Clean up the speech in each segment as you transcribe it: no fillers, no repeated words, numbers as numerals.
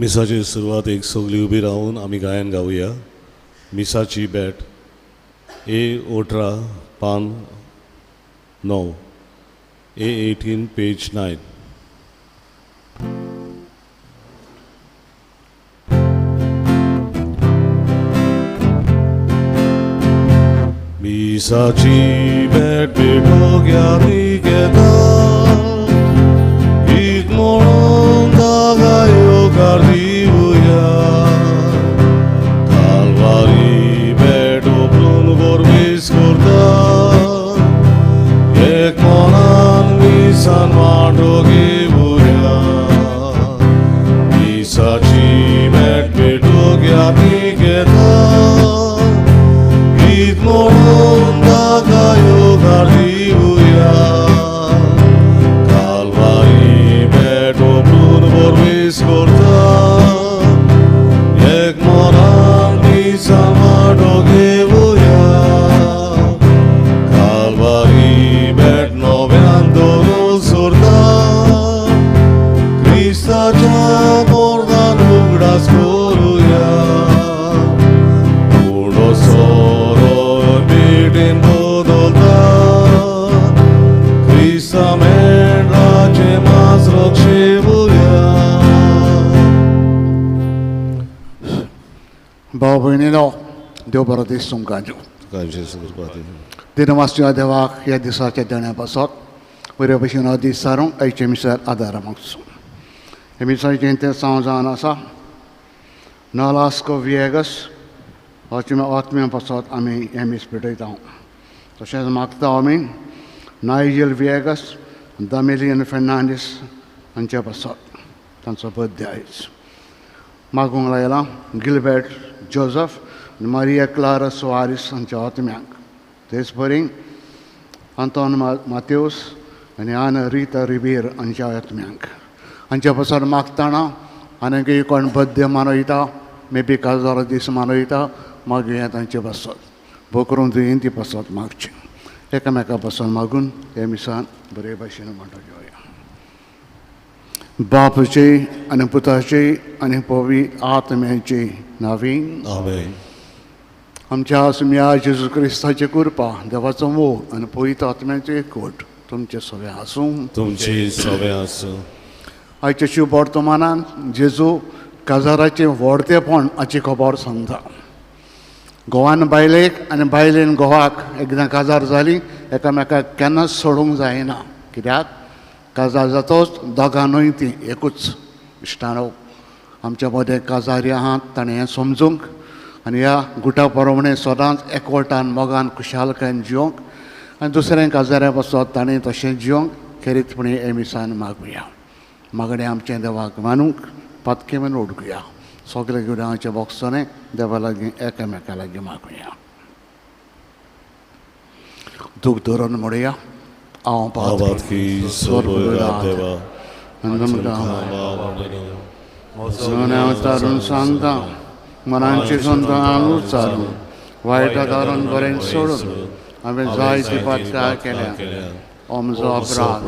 मिसाची सुरवातेक सगळीं उबी रावन आमी गायन गावया. मिसाची भेट ए 18 पान 9, A18 page 9. मिसाची भेट भेटो ज्ञानी घेता, गीत म्हणून दागायो दिवया. कालवारी भेट ओपरून बोरवीस करता, एक मनान मिसान वांटो घेवया. मिसाची भेट भेटो ज्ञानी घेता, गीत म्हणून दागायो दिवया. कालवारी भेट ओपरून बोरवीस करता, एक मनान मिसान वांटो घेवया. कालवारी भेट नव्यान दवरून सोडता, क्रिस्ताच्या मोर्दान उगडास करुया. उणो सोरो भेटेन बदलता, क्रिस्ता मेंढराचें मांस रक्षेवया. भाव भयणीनो, देव बरो दीस तुमकां दिवं. दिनवासच्या देवाक ह्या दिसाच्या देण्या पासत बरे भशेन हो दीस सारूंक आयचे मिसार आदार मागचो. हे मिसाचें तें हांव जावन आसा नोलास्को विएगस होचे आत्म्या पासत आमी हें मीस भेटयता. तशेंच मागता आमी नायजल विएगस, दामेलियन फेर्नांडीस हांचे पासत तांचो बर्थडे आयज. मागूंक लायलां गिलबर्ट जोजफ आनी मारिया क्लारा सुवारीस हांच्या आत्म्यांक. तेच परी आंतोन मातेवस आनी आन रिता रिबेर हांच्या आत्म्यांक. हांच्या पासत मागतना आनीकय कोण बर्थडे मनयता, मे बी काजार दीस मनयता, मागीर तांचे पासत भोव करून दुयेंती पासत मागचें. एकामेका पासून मागून हे मिसान बरे भाशेन म्हणटा घेवया. बापाचे आनी पुताचे आनी पवित्र आत्म्याचे नांवी आमेन. आमच्या सुम्या जेजू क्रिस्ताचे कृपा, देवाचो मोग आनी पवित्र आत्म्याचो एकवट तुमचे सगळे आसूं. तुमचे सगळे आसूं. आयच्या शुभ वर्तमानान जेजू काजाराचें व्हडतेपण हाची खबर सांगता. घोवान बायलेक आनी बायलेन घोवाक एकदां काजार जाली एकामेकाक केन्नाच सोडूंक जायना. कित्याक काजार जातोच दोगां न्हय ती एकूच. इश्टानो, आमच्या मदें काजारी आहात ताणें हें समजूंक आनी ह्या गुटा प्रमाणें सदांच एकवटान मोगान खुशालकायेन जिवंक आनी दुसऱ्या काजाऱ्या पासत ताणें तशें जिवंक खेरीतपणी हे मिसान मागुया. मागणें आमचें देवाक मानूंक पातके म्हणून उडकुया. सगळे गुणांचे बोगसणे देवा लागीं एकामेका लागीं मागुया. दूख धरून म्हणुया, हांव पातकी देवा तारून सांगता, मनांची संतान उच्चारून वायट कारण बरें सोडून हांवें जायती पातकां केल्या. आमचो अपराध,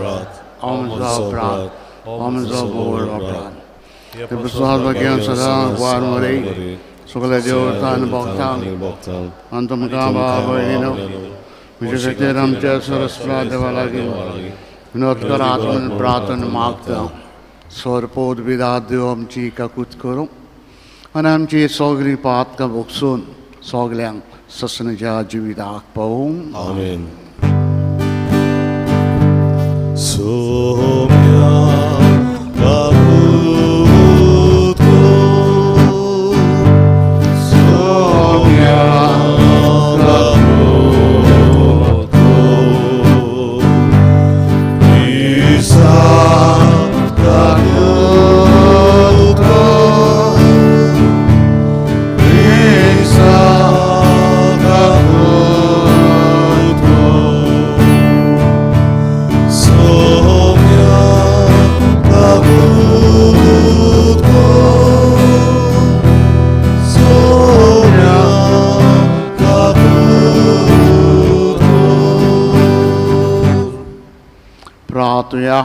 आमचो अपराध, आमचो भोव अपराध. ते पुस्तक सदां वार मरे सगल्या देवतान भोगता आनी तुमकां भाव भयणीनो म्हजे खातीर आमच्या सरस्पा देवा लागीं विनोद करात म्हूण प्रार्थना मागता. सोरपोत बिदात देव आमची काकूत करूं आनी आमची सगळीं पातकां भोगसून सगल्यांक ससनाच्या जिविताक पावूं. आमेन. सोम्या काकूत कर, सोम्या काकूत कर, क्रिस्ता काकूत कर, क्रिस्ता काकूत कर, सोम्या काकूत कर, सोम्या काकूत कर. प्रार्थुया.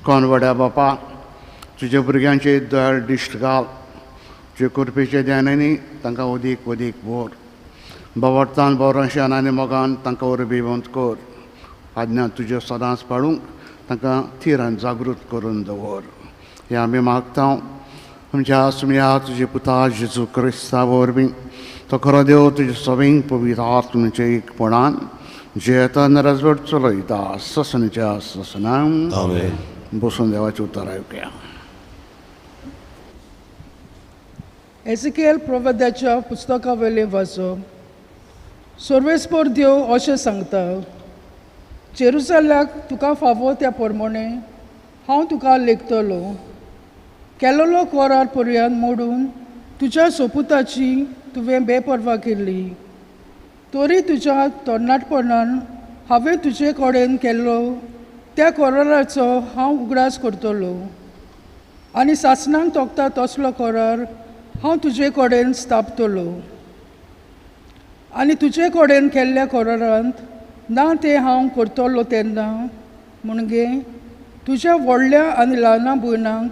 कोण व्हड्या बापा, तुज्या भुरग्यांचे दयाळ दिश्ट घाल, तुजे कृपेच्या ध्यानांनी तांकां अदीक अदीक भर। बावडतान बरोशान आनी मोगान तांकां उर्बेवंत कर। आज्ञा तुज्यो सदांच पाळूंक तांकां थीर आनी जागृत करून दवर। हें आमी मागता आमच्या आसम्या तुजे पुता जेजू क्रिस्ता वरवीं। तो खरो देव तुजे सगळीं पवित्र आत्म्याच्या एकपणान जियेता राजवट चलयता ससनच्या ससना। आमेन। बसून देवाचें उतर आयकुया। एझिकियल प्रवादाच्या पुस्तका वयलें वाचप। सर्वेस्पर देव अशें सांगता, जेरुसलाक तुका फावो त्या प्रमाणे हांव तुका लेखतलो। केलोलो करार पर्यंत मोडून तुज्या सोपुताची तुवें बेपर्वा केली, तरी तुज्या तरणाटपणान हांवें तुजे कडेन केल्लो त्या कराराचो हांव उगडास करतलो आनी सासणाक तोखता तसलो करार हांव तुजे कडेन स्थापतलो। आनी तुजे कडेन केल्ल्या करारांत ना तें हांव करतलो तेन्ना म्हणजे तुज्या व्हडल्या आनी ल्हाना भयणांक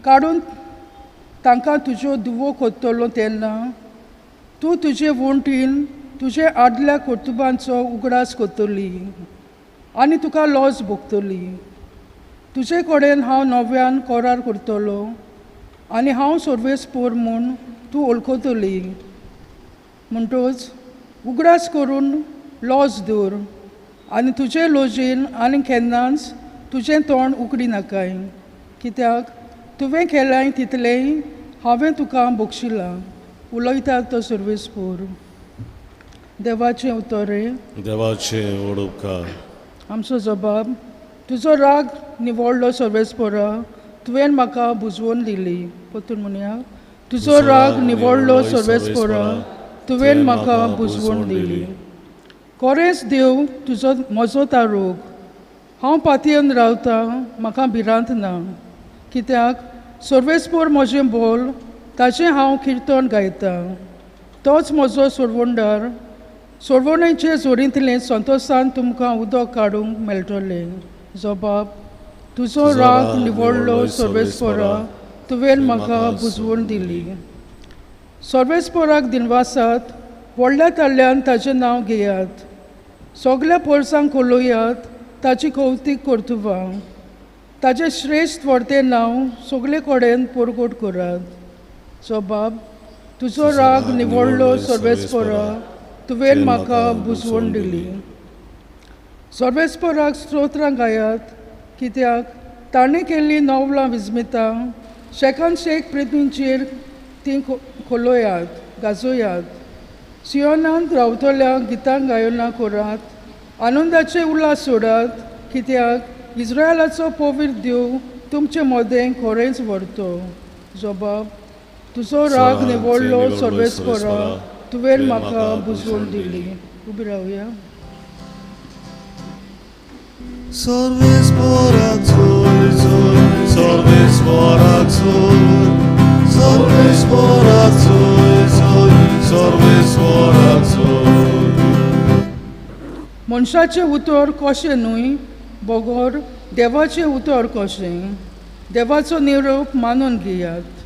काडून तांकां तुज्यो दुवो करतलो तेन्ना तूं तुजे वण्टीन तुजे आदल्या कर्तुबांचो उगडास करतली आनी तुका लॉस भोगतली। तुजे कडेन हांव नव्यान करार करतलो आनी हांव सर्वेस्पर म्हूण तूं वळखतली। म्हणटच उगडास करून लॉस दवर आनी तुजे लॉजीन आनी केन्नाच तुजें तोंड उकडी नाकाय, कित्याक तुवें केलाय तितलेंय हांवें तुका बक्षिलां। उलयता तो सर्वेस्पर। देवाचें उतर। देवाचें उपकार। आमचो जबाब, तुजो राग निवडलो सर्वेस्परा, तुवें म्हाका बुजवून दिली। परतून म्हणया, तुजो राग निवडलो सर्वेस्परा, तुवें म्हाका बुजवून दिली। कोरेंच देव तुजो म्हजो तारूक, हांव पातयेन रावतां, म्हाका भिरांत ना, कित्याक सर्वेस्पर म्हजें बोल, ताचें हांव किर्तन गायतां। तोच म्हजो सोडवणदार, सोडवणेचे जोडींतलें संतोशान तुमकां उदक काडूंक मेळटलें। जबाब, तुजो राग निवडलो सर्वेस्परा, तुवें म्हाका बुजवून दिली। सर्वेस्पराक दिनवासात, व्हडल्या ताल्ल्यान ताचें नांव घेयात, सगल्या पोरसांक उलोयात, ताची कवतीक करतुवां, ताचें श्रेश्ठ व्हडतें नांव सगळे कडेन परगट करात। जबाब, तुजो राग निवडलो सर्वेस्परा, तुवें म्हाका बुजवून दिली। सर्वेस्पराक स्तोत्रां गायात, कित्याक ताणें केल्लीं नवलां विस्मितां शेकान शेक पृथ्वीचेर तीं खोलोयात, गाजोयात। सियोनांत रावतल्या गितां गायनां करात, आनंदाचे उल्हास सोडात, कित्याक इस्रायलाचो पवित्र देव तुमचे मदें खरेंच व्हरतो। जबाब, तुजो राग निवडलो सर्वेस्परा, तुवें म्हाका बुजवून दिली। उबी रावया। सर्वेस्पराक जोय जोय, सर्वेस्पराक जोय, सर्वेस्पराक जोय जोय, सर्वेस्पराक जोय। मनशाचें उतर कशें न्हय बगर देवाचें उतर कशें, देवाचो निरोप मानून घेयात।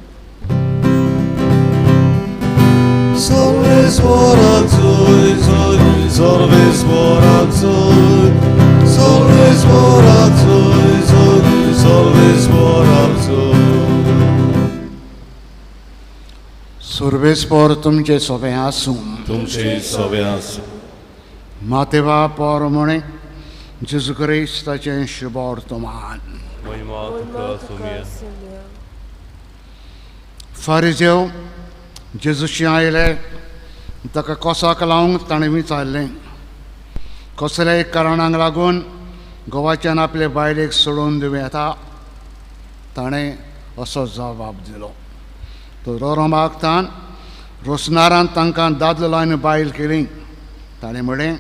सर्वेस्पराक जोय जोय, सर्वेस्पराक जोय, सर्वेस्पराक जोय जोय, सर्वेस्पराक जोय। सर्वेस्पर तुमचे सोबें आसूं। तुमचे सोबें आसूं। मातेवा परमणे जेजू क्रिस्ताचें शुभ वर्तमान। महिमा तुका आसूं। फारिजेव जेजूशी आयले, ताका कोसाक लावंक ताणें विचारलें, कसल्याय कारणांक लागून गोवाच्यान आपले बायलेक सोडून दिवं येता? ताणें असो जबाब दिलो, तो रोरो मागतान रोसनारान तांकां दादलो आनी बायल केली। ताणें म्हळें,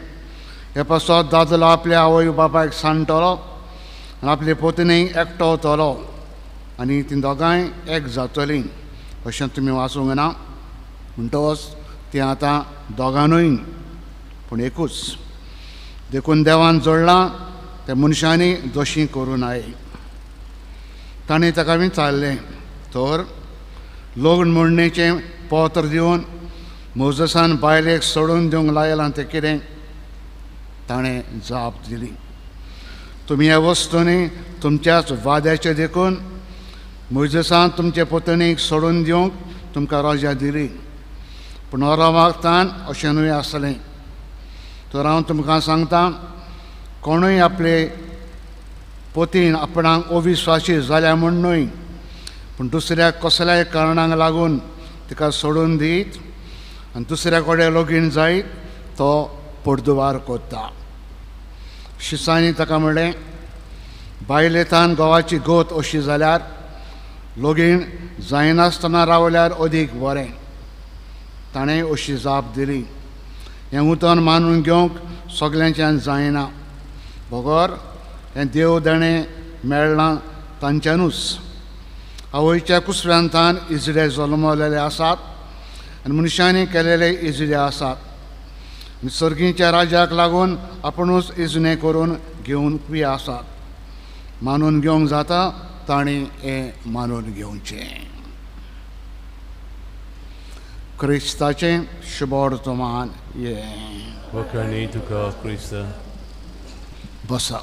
हे पासत दादलो आपल्या आवय बापायक सांडटलो आनी आपले पत्नीक एकटो वतलो आनी तीं दोगांय एक जातलीं, अशें तुमी वाचूंक ना? म्हणटकच तीं आतां दोगांनूय पूण एकूच। देखून देवान जोडलां त्या मनशांनी दोशी करूं नये। ताणें ताका विचारलें, तर लग्न मोडणेचें पत्र दिवन मोजसान बायलेक सोडून दिवंक लायलां तें कितें? ताणें जाप दिली, तुमी ह्या वस्तूंनी तुमच्याच वाद्याचें देखून मोजसान तुमचे पत्नीक सोडून दिवंक तुमकां रजा दिली, पूण ओरावागतान अशें न्हय आसलें। तर हांव तुमकां सांगता, कोणूय आपले पतीन आपणाक अविस्वासी जाल्या म्हूण न्हय, पूण दुसऱ्या कसल्याय कारणांक लागून तिका सोडून दीत आनी दुसऱ्या कडेन लगीन जायत तो पडदुवार करता। शिसांनी ताका म्हणलें, बायलेतान घोवाची गोत अशी जाल्यार लगीन जायनासतना रावल्यार अदीक बरें। ताणें अशी जाप दिली, हें उतर मानून घेवंक सगल्यांच्यान जायना, बगर हें देव देणें मेळ्ळां तांच्यानूच। आवयच्या कुसव्यांतान इजडे जल्मलेले आसात आनी मनशांनी केलेले इजडे आसात, आनी सर्गीच्या राजाक लागून आपुणूच इजणे करून घेवपी आसात। मानून घेवंक जाता तांणी हें मानून घेवचें। क्रिस्ताचें शुभवर्तमान हें। वखाणी तुका क्रिस्ता। बसा।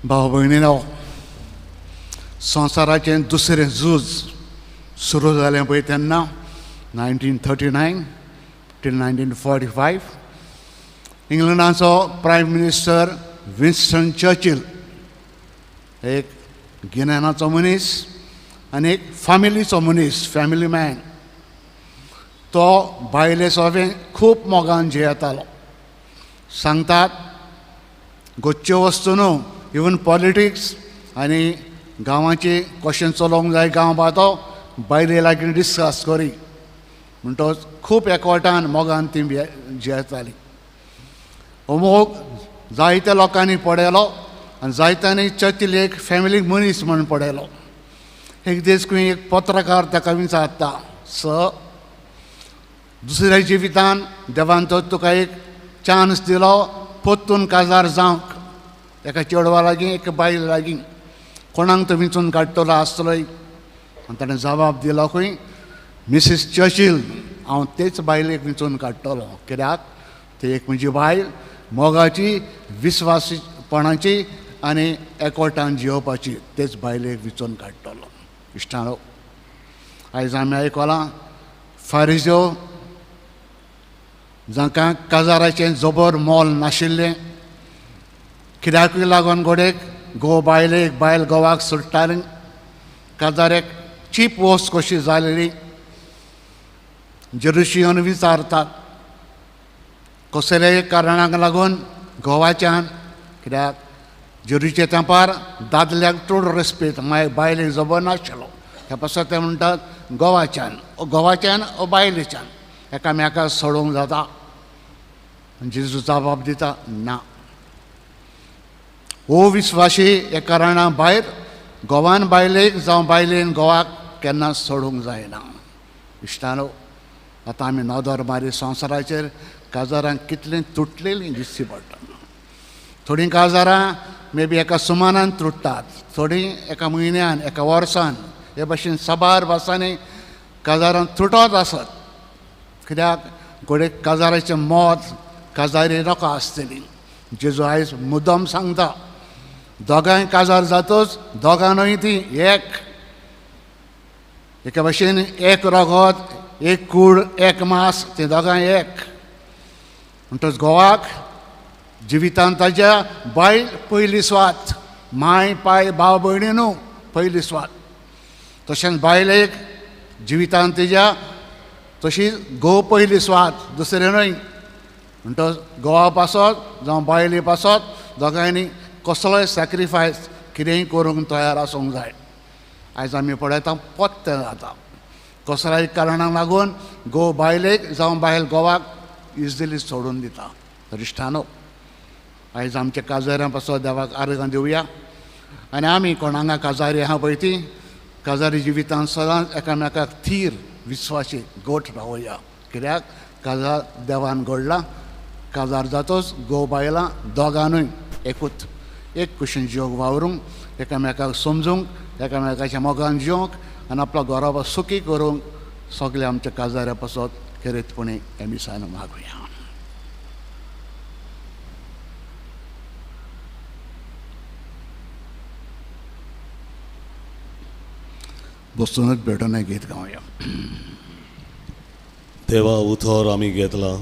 भाव भयणीनो, संवसाराचें दुसरें झूज सुरू जालें पळय तेन्ना 1939 till 1945 इंग्लंडाचो प्रायम मिनिस्टर Winston Churchill एक गिन्यानाचो मनीस आनी एक फॅमिलीचो मनीस, फॅमिली मॅन, तो बायले सोबें खूब मोगान जियेतालो। सांगतात गोच्च्यो वस्तू न्हू, इवन पॉलिटिक्स आनी गांवाची कशें चलोवंक जाय गांव बा तो बायले लागीं डिस्कस करी, म्हणटकच खूब एकवटान मोगान ती जियेताली। हो मोग जायत्या लोकांनी पळयलो आनी जायत्यांनी चर्चील एक फॅमिली मनीस म्हूण पळयलो। एक दीस खंय एक पत्रकार ताका विचारता, सर, दुसऱ्या जिवितान देवान तर तुका एक चान्स दिलो परतून काजार जावंक, एका चेडवा लागीं एका बायल लागीं, कोणाक तो विंचून काडटलो आसतलोय? आनी ताणें जबाब दिलो खंय, मिसीस चर्चील, हांव तेच बायलेक विंचून काडटलो, कित्याक ती एक म्हजी बायल, मोगाची, विस्वासीपणाची आनी एकवटान जियोवपाची, तेच बायलेक विंचून काडटलो। इश्टानो, आयज आमी आयकलां फारिजो जांकां काजाराचें जबर मोल नाशिल्लें, कित्याकूय लागून घोडेक घोव बायलेक, बायल घोवाक सोडटाली, काजार एक चीप वस्त कशी जालेली। जेरुशियन विचारतात कसल्याय कारणाक लागून घोवाच्यान, कित्याक जेरूचे तेंपार दादल्याक चड रेस्पेद, मागीर बायलेक जबर नाशिल्लो, त्या पासत ते म्हणटात घोवाच्यान, घोवाच्यान ओ बायलेच्यान एकामेकाक सोडोवंक जाता। जेजू जबाब दिता, ना, हो विस्वाशी हे कारणा भायर घोवान बायलेक जावं बायलेन घोवाक केन्ना सोडूंक जायना। इश्टानो, आतां आमी नदर मारी संवसाराचेर काजारां कितलीं तुटलेलीं दिसची पडटा। थोडीं काजारां मे बी एका सुमानान तुट्टात, थोडीं एका म्हयन्यान, एका वर्सान, हे भाशेन साबार वर्सांनी काजारां तुटत आसत, कित्याक घडये काजाराचें मत काजारी लोकां आसतली। जेजू आयज मुद्दम सांगता, दोगांय काजार जातच दोगां न्हय ती एक, एके भाशेन एक रगत, एक कूड, एक मास, ती दोगांय एक। म्हणटच घोवाक जिवितान ताज्या बायल पयली स्वात, माय पाय भाव भयणी न्हू, पयली स्वात। तशेंच बायलेक जिवितान तिज्या तशीच घोव पयली स्वात, दुसरें न्हय। म्हणटच घोवा पासत जावं बायले पासत दोगांयनी कसलोय सॅक्रिफायस कितेंय करूंक तयार आसूंक जाय। आयज आमी पळयता पत्तें जाता, कसल्याय कारणाक लागून घोव बायलेक जावं बायल घोवाक इजिली सोडून दिता। तर इश्टानो, आयज आमच्या काजाऱ्यां पासत देवाक आर्गां दिवया आनी आमी कोणांगा काजारी आहा पळय ती काजारी जिवितान सदांच एकामेकाक थीर विस्वासी गोट रावया. कित्याक काजार देवान घडला, काजार जातोच घोव बायलां दोगांनूय एकूच एक कुशीन जिवंक वावरूंक, एकामेकाक समजूंक, एकामेकाच्या मोगान जिवंक आनी आपलो घराबो सुखी करूंक सगळे आमच्या काजाऱ्या पासत खेरीतपणी हे मिसान मागुया. बसूनच भेटून गीत गावया. देवा उथोर आमी घेतला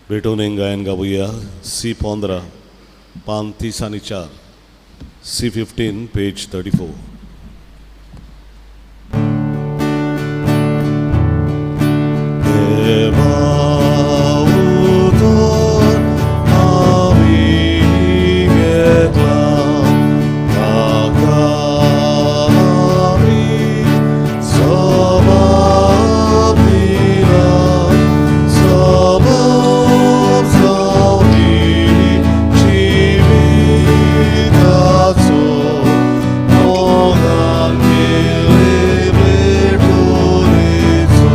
भेटून एक गायन गावया. सी 15 पान 30 आनी 4, सी 15 पेज 34. देवा उथोर आमी घेतला ताका आमी जबाब दिला, जबाब जावनी जिविताचो मोगान केले भेटोनेचो.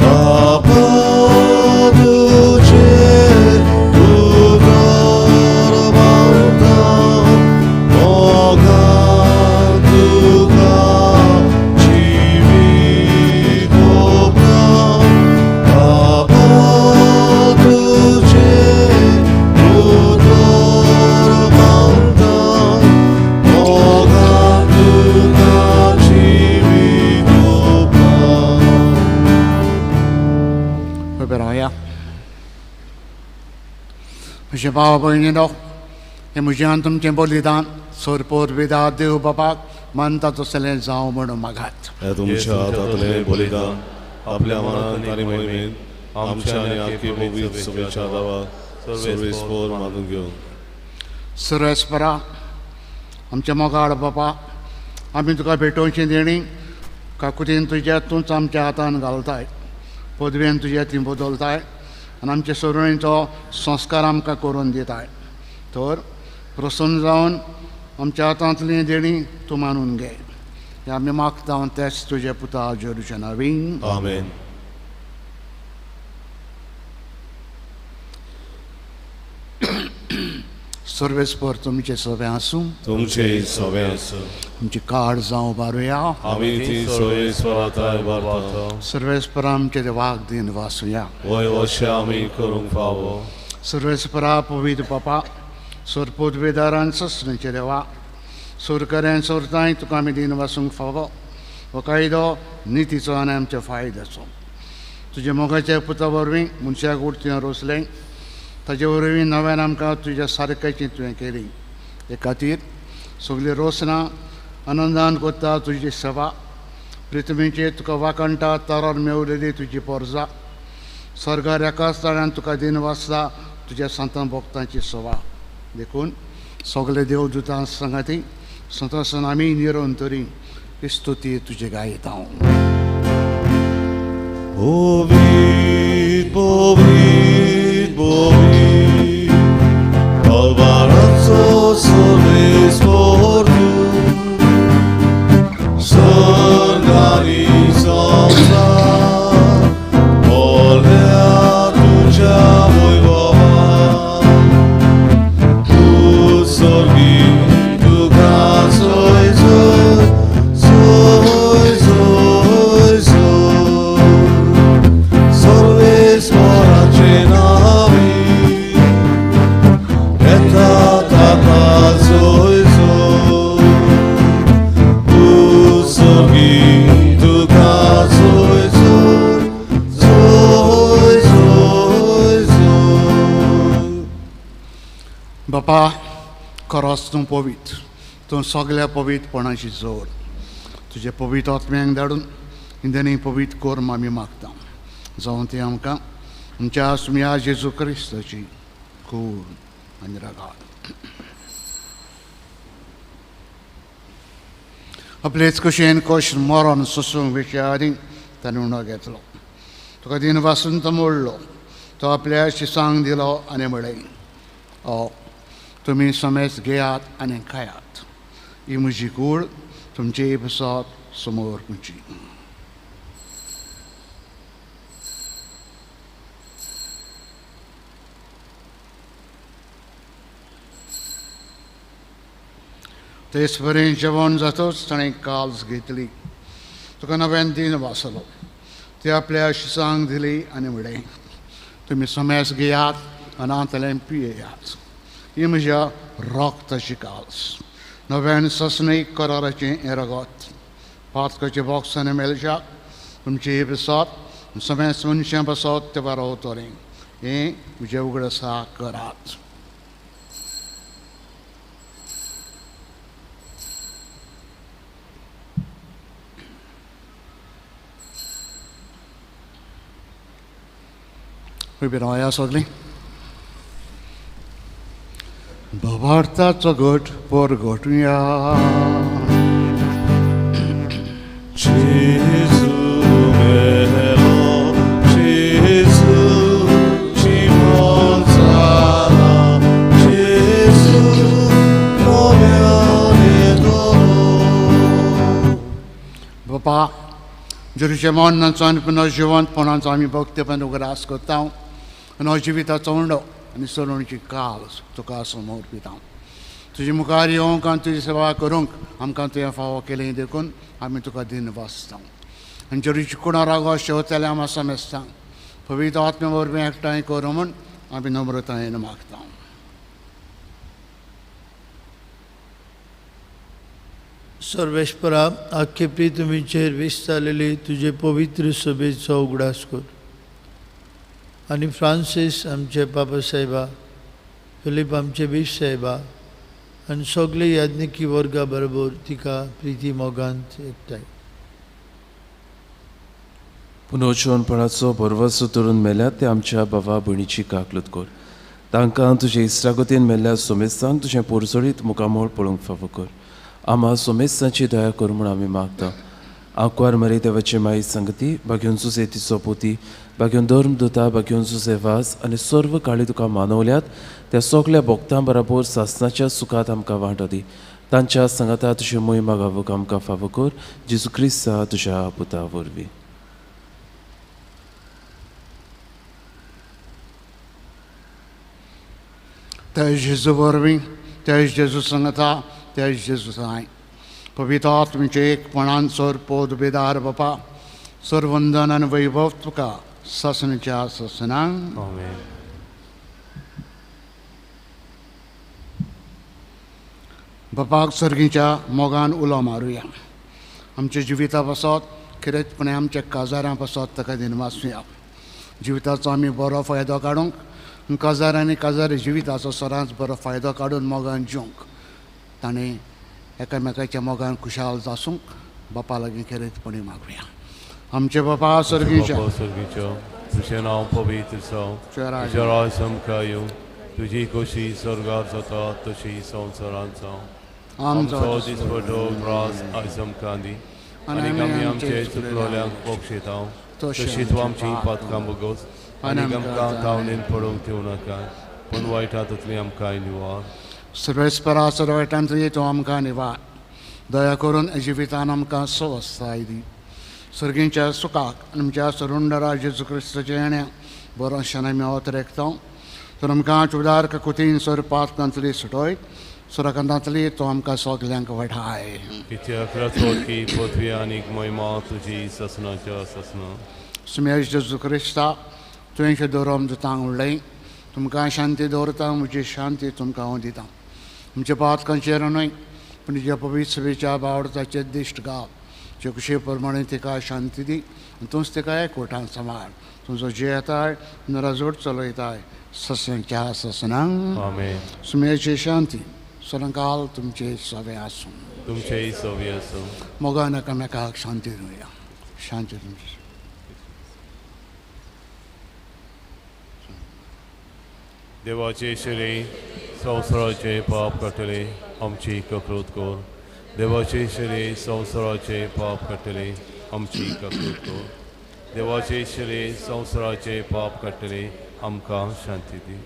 बापा तुझे उतर मानता, मोगान तुका जिवीत ओंपता. बापा तुझे उतर मानता, मोगान तुका जिवीत ओंपता. उबे रावया. म्हजे भाव भयणीनो, हें म्हजें आनी तुमचें बलिदान सोरपोर विदा देव बापाक मानता तसलें जावं म्हणून मागात. हे तुमच्या हातांतलें बलिदान आपल्या मनांत आनी मोहिमेंत आमच्या आनी आख्खी पवित्र सभेच्या देवाक सर्वेस्पोर मानून घेवन. सुरेस्परा आमच्या मोगाळ बापा, आमी तुका भेटोवची देणी काकुतीन तुज्या तूंच आमच्या हातान घालताय, पदवेन तुज्या ती बदलताय आनी आमचे सरुणेचो संस्कार आमकां करून दिताय. तर प्रसन्न जावन आमच्या हातांतली देणी तूं मानून घे. हें आमी मागता तेच तुजे पुता जेरूच्या नांवीन. आमेन. सर्वेस्पर तुमचे सगळे आसूं, तुमचे सगळे आसूं. आमची काड जावं बारुया. आमी ती सर्वेस्पराताय बारता. सर्वेस्परा आमचे देवाक दिन वासुया. वय अशें आमी करूंक फावो. सर्वेस्परा पवित्र बापा, सोरपोदवेदारान ससनेचे देवा, सोरकऱ्यान सोरताय तुका आमी दिन वासूंक फावो. हो कायदो नितीचो आनी आमच्या फायद्याचो. तुज्या मोगाच्या पुता वरवीं मनशाक उरती रोसलें, ताजे वरवीं नव्यान आमकां तुज्या सारक्याची तुवें केली. हे खातीर सगळीं रोसनां आनंदान करता तुजी सेवा. पृथ्वीचेर तुका वाखणटा तारार मेवलेली तुजी पोरजा. स्वर्गार एकाच ताळ्यान तुका दिन वाचता तुज्या संतान भक्तांची सेवा. देखून सगळे देवदूतां सांगाती संतासन आमी निरोन तरी स्तुती तुजे गायता. पवित्र पवित्र पवित्र कल्वाराचो सर्वेस्पर तूं, स्वर्ग आनी संवसार भरल्या तुज्या वैभवान. तूं स्वर्गी तुका जय जय जय जय जय. सर्वेस्पराचे नांवी येता ताका जय जय. तूं स्वर्गी तुका जय जय जय जय जय. बापा खरोच तूं पवित्र, तूं सगळ्या पवित्रपणाची जोड. तुजे पवित्र आत्म्यांक धाडून इंदनी पवित्र कर आमी मागता. जावं ती आमकां आमच्या सुम्या जेजू क्रिस्ताची कूड आनी रागात. आपलेच कुशेन कोश मरण सोसूंक वेच्या आदीं ताणें उणो घेतलो. तुका दिन वासून तो मोडलो, तो आपल्या शिसांक दिलो आनी म्हळें, ओ तुमी समेज घेयात आनी खायात. ही म्हजी कूड तुमचे पासत समोर उंची. तेच परी जेवण जातच ताणें काल्स घेतली, तुका नव्यान दिन वाचलो, ते आपल्या शिसांक दिली आनी म्हणलें, तुमी समेस घेयात आनी हांतलें पियेयात, ही म्हज्या रक्ताची काल्स, नव्यान ससनीक कराराचें हें रगत, पातकाचे बॉक्सांनी मेळच्या तुमचे हे बसत समेस मनशां बसत ते बरोवतलें, हें म्हजें उगडासा करात. उबी रावया सगळीं. भावार्थाचो घट परगटुया. जेजू मेलो, जेजू जिवन जाला, जेजू नव्यान येतलो. बापा, जेरूचे मरणाचो आनी पुनर्जिवंतपणाचो आमी भक्तपण उगडास करता आनी हो जिविताचो उंडो आनी सलोणची काल तुका समोर पिता. तुजे मुखार येवंक आनी तुजी सेवा करूंक आमकां तुवें फावो केलें देखून आमी तुका दिन वाचता. आनी जेरूची कुणा रागो शेवतले आमी समेस्ता पवित्र आत्म्या वरवीं एकठांय करूं म्हूण आमी नम्रतायेन मागता. सर्वेश्वरा, आख्खे पृथ्वीचेर विस्तारलेली तुजे पवित्र सभेचो उगडास कर आनी फ्रांसीस आमचे पापा साहेबा, फिलीप आमचे बीश साहेबा आनी सगळे याज्ञिकी वर्गा बरोबर तिका प्रिती मोगांत एकठांय. पुनर्जिवनपणाचो भरवसो धरून मेल्यात ते आमच्या बाबा भयणीची काकलूत कर, तांकां तुजे इश्टागतीन मेल्ल्या सोमेस्तांक तुजें पोरजोळीत मुखामळ पळोवंक फावो कर. आमा सोमेस्तांची दया कर म्हूण आमी मागता. आंकवार मरे देवाची माई संगती, बागेवन जुजे तिचो पोती, बागेवन धर्म दुता, बागेवन जुजे वास आनी सर्व काळी तुका मानवल्यात त्या सगल्या भक्तां बराबर सासनाच्या सुखांत आमकां वांटो दी. तांच्या सांगाता तुजी मोहिमा गावूंक आमकां फावो कर, जेजू क्रिस्ता तुज्या पुता वरवीं. त्या जेजू वरवीं, त्या जेजू सांगाता, त्या जेजू साय पवित्र आत्म्याचे एकपणान सर पोद बेदार बापा, सरवंदन आनी वैभव तुका सासनाच्या सासनांक. आमेन. बापाक सर्गीच्या मोगान उलो मारुया. आमच्या जिविता पासत खेरीतपणे आमच्या काजारां पासत ताका दिनवासुया. जिविताचो आमी बरो फायदो काडूंक, काजार आनी काजारी जिविताचो सदांच बरो फायदो काडून मोगान जिवंक, ताणें एकामेकाच्या मोगान खुशाल जासूंक बापा लागीं खेरीतपणी मागुया. आमचे बापा सर्गीच्या, सर्गीच्या, तुजें नांव पवित्र जावं, तुजें राज आमकां येवं, तुजी खोशी स्वर्गार जाता तशी संवसारांत जावं. आमचो दिसपटो ग्रास आयज आमकां दी आनी आमी आमचे चुकलोल्यांक बक्षिता तशी तूं आमची पातकां बगोस आनी आमकां तावणेन पडूंक दिवं नाका, पूण वायटा ततली आमकां निवार. सर्वेस्परा सर्वायटांतली तूं आमकां निवार. दया करून जिवितान आमकां स्वस्थाय दी. सर्गींच्या सुखाक आनी आमच्या सरुंडरा जेजू क्रिस्ताच्या येण्या बरो क्षण आमी अवतरेकता. तर आमकां उदार कुतीन सर पातकांतली सुटोय, सुरकांतांतली तो आमकां सगल्यांक वाठाय. कित्याक रचोकी पृथ्वी आनी महिमा तुजी ससनाच्या ससना. सुमेश जेजू क्रिस्ता, तुवें दवरम दुतांक उडलें, तुमकां शांती दवरता, म्हजी शांती तुमकां हांव दिता. आमच्या पातकांचेर न्हय पूण तुज्या पवित्र सभेच्या बावडताचेर दिश्ट घाल, जे कुशे प्रमाणे तिका शांती दी आनी तूंच तिका एकवटान सांबाळ. तुजो जियेताय नराजोड चलयताय ससनाच्या ससनांक. आमेन. सुमेची शांती सदांकाल तुमचे सवे आसूं. तुमचेय सवे आसूं. मोगान एकामेकाक शांती दिवया. शांती तुमची. देवाचे शिरे संवसाराचे पाप काडटले आमची ककृत कर. देवाचे शिरे संवसाराचे पाप काडटले आमची ककृत कर. देवाचे शिरे संवसाराचे पाप काडटले आमकां शांती दी.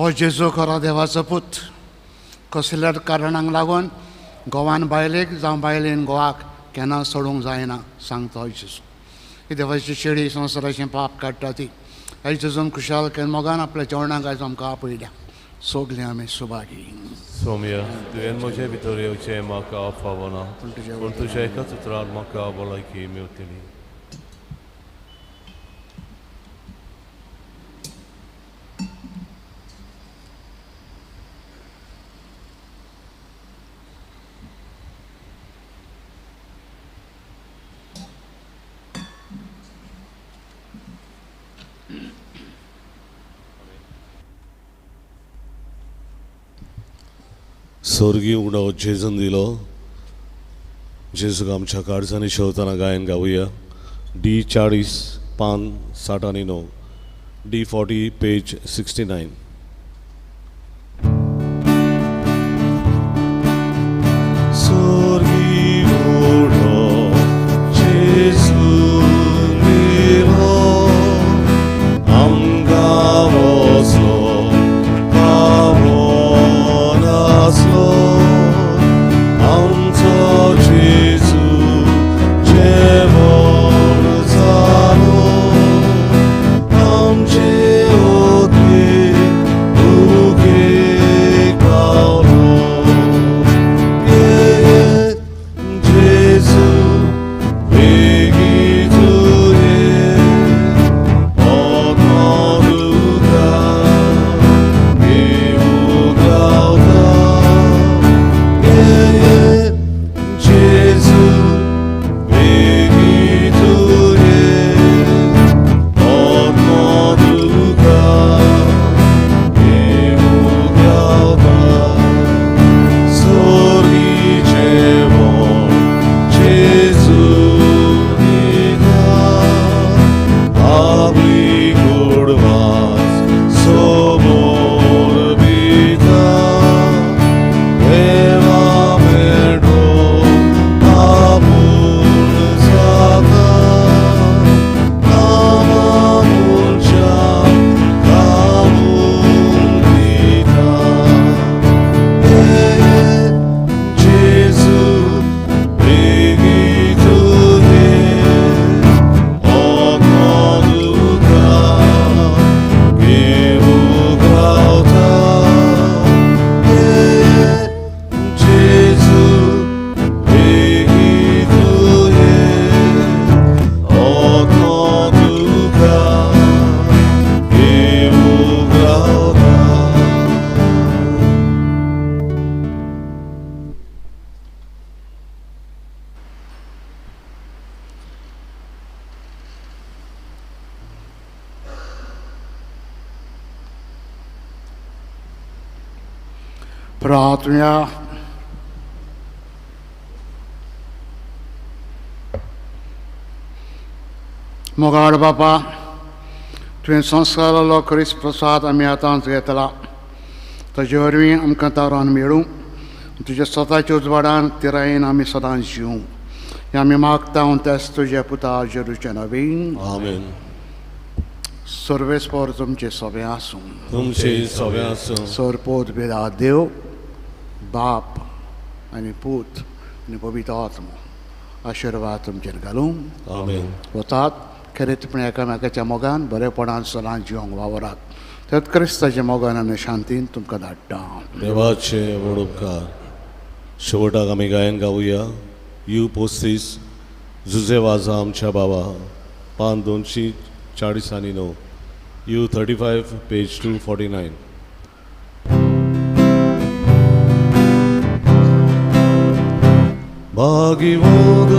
हो जेजू खरो देवाचो पूत. कसल्याच कारणांक लागून घोवान बायलेक जावं बायलेन घोवाक केन्ना सोडूंक जायना सांगता हो जेजू. ही देवाची चेडी संवसाराचें पाप काडटा ती आयज जेजून खुशाल केन मोगान आपल्या जेवणाक आयज आमकां आपयल्या. सगळीं आमी सुभागी. सोम्या, तुवें म्हजे भितर येवचें म्हाका फावना, पूण तुज्या एकाच उतरान म्हाका भलायकी मेवतली. स्वर्गीय उडो जेजून दिलो. जेजूक आमच्या काळजांनी शेवतना गायन गावया. डी 40 पान 60 आनी 9, डी 40 पेज 69. स्वर्गीय उडो जेजून दिलो आमकां वसलो पावनासलो. आमचो जेजू जेवण जालो आमचे ओती भुकेक पावलो. जेजू बेगी तुये ओतो तुका घेवूंक गावता. जेजू बेगी तुये ओतो तुका घेवूंक गावता. स्वर्गी जेवण जेजू दिता आपली गोडवास सोबोर दिता. देवा मेळो आपूण जाता आमा मनशाक खावूंक दिता. जेजू बेगी तुये ओतो तुका घेवूंक गावता. जेजू बेगी तुये ओतो तुका घेवूंक गावता. प्रार्थना. मोगाळ बापा, तुवें संस्कारालो क्रिस्त प्रसाद आमी आतांच घेतला, ताजे वरवीं आमकां तारान मेळूं, तुज्या स्वताच्या उजवाडान तिरायेन आमी सदांच जिवूं. हें आमी मागता तेच तुज्या पुता जेरूच्या नवीन. आमेन. सर्वेस्पर तुमचे सोबें आसूं. तुमचे सोबें आसूं. सरपोत बेदा देव बाप आनी पूत आनी पवित्र आत्मो आशिर्वाद तुमचेर घालूं. आमेन. वतात खेरीतपण एकामेकाच्या मोगान बरेपणान सदांच जिवंक वावरात. त्यात क्रिस्ताच्या मोगान आनी शांतीन तुमकां धाडटा. देवाचे व्हड उपकार. शेवटाक आमी गायन गावया. You 35 Jose वाजा आमच्या बाबा पान 240 आनी 9, you 35 page 249. भागीवंत